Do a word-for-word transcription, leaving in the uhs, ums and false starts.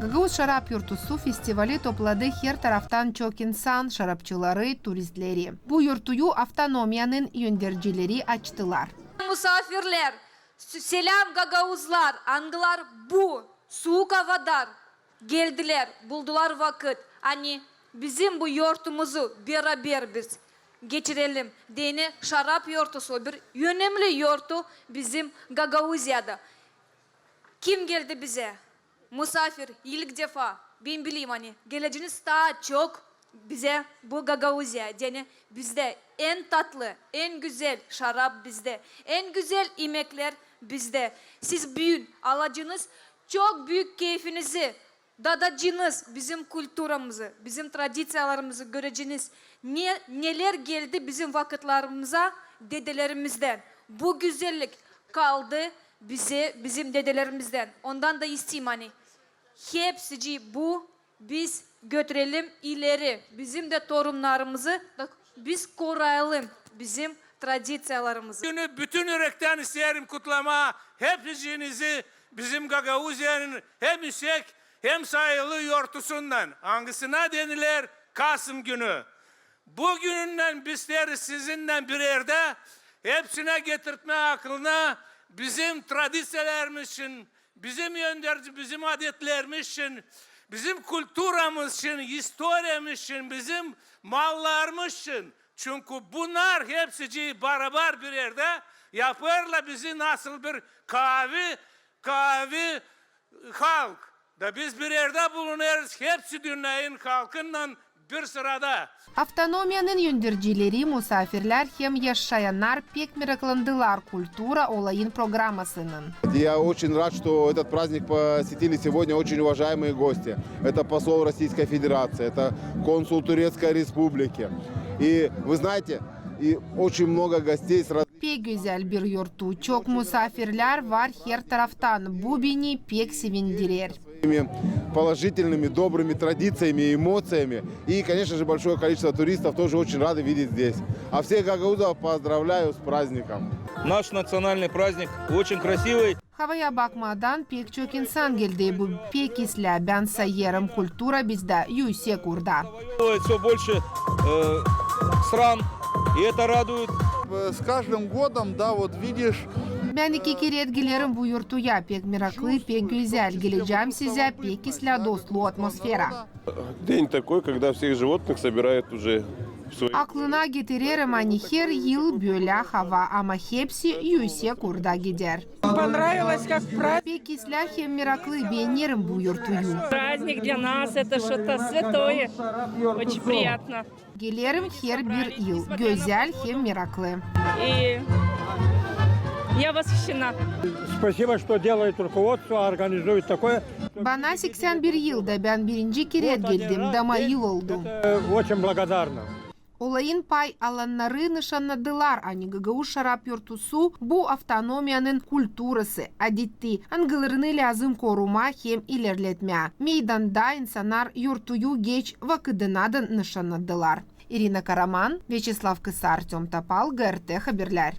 Gagauz şarap yortusu festivali topladı her taraftan çok insan, şarapçıları, turistleri. Bu yortuyu avtonomiyanın öndercileri açtılar. Musaafirlär, s-, seläm gagauzlar, angılar bu suuk avadar geldilär, buldular vakıt, ani bizim bu yortumuzu beraber biz geçirelim deyni. Şarap yortusu bir önemli yortu bizim Gagauziyada. Kim geldi bizä? Musaafir, ilk defa, bän bileyim, ani geleceniz taa çok bizä bu Gagauziya deyni. Bizdä en tatlı, en gözäl şarap bizdä, en gözäl imeklär bizdä. Siz büün alacenız çok büük keyfinizi, dadacınız bizim kulturamızı, bizim tradiţiyalarımızı, göreceniz, ne, nelär geldi bizim vakıtlarımıza dedelerizdän. Bu gözällik kaldı bizä, bizim dedelerimizdän. Ondan da isteyim, ani hepsicii bu biz götürelim ileri, bizim dä torunnarımızı da biz koruyalım bizim tradiţiyalarımızı. Günü bütün ürektän isteerim kutlamaa hepsicinizi bizim Gagauziyanın hem üüsek, hem sayılı yortusundan, angısına denilär Kasım günü. Bu günündän biz isteeriz sizinnän bir erdä hepsinä getirtmää aklına bizim tradiţiyalarımız için, bizim önderci, bizim adetlerimiz için, bizim kulturamız için, istoriyamız için, bizim mallarımız için. Çünkü bunnar hepsicii barabar bir erdä yapêrlar bizi nasıl bir kaavi, kaavi halk. Da biz bir erdä bulunêrız hepsi dünneyin halkınnan bir sırada. Avtonomiyanın öndercileri, musaafirlär hem yaşayannar pek meraklandılar kultura olayın programasının. Я очень рад, что этот праздник посетили сегодня очень уважаемые гости. Это посол Российской Федерации, это консул Турецкой Республики. И вы знаете, и очень много гостей с раз- Pek gözäl bir yortu, çok musaafirlär var her taraftan, bu beni pek sevindirer. Своими положительными, добрыми традициями и эмоциями. И, конечно же, большое количество туристов тоже очень рады видеть здесь. А всех гагаузов поздравляю с праздником. Наш национальный праздник очень красивый. Havaya bakmadan pek çok insan geldi. Bu pek islää, bän sayêrım, kultura bizdä üüsek orada. Всё больше, э, стран, и это радует. С каждым годом, да, вот видишь. Bän iki kerä gelerim bu yortuya, pek meraklı, pek gözäl. Gelecäm sizä, pek islää dostluu atmosfera. День такой, когда всех животных собирают уже в свои... Aklına getirerim, ani her yıl bölä hava, ama hepsi üüsek orada gider. Понравилось, как праздник. Pek islää hem meraklı, beenerim bu yortuyu. Праздник для нас это что-то святое. Очень приятно. Gelerim her bir yıl. Gözäl hem meraklı. И я восхищена. Спасибо, что делает руководство, организует такое. Bana seksän bir yıl da, bän birinci kerä geldim, da mayıl oldum. Очень благодарна. Olayın pay alannarı nışannadılar, ani gagauz şarap yortusu bu avtonomiyanın kulturası, adeti, angılarını lääzım korumaa hem ilerletmää. Meydanda insannar yortuyu geç vakıdanadan nışannadılar. İrina Karaman, Vyaçeslav Kısa, Artöm Topal, GRT Haberlär.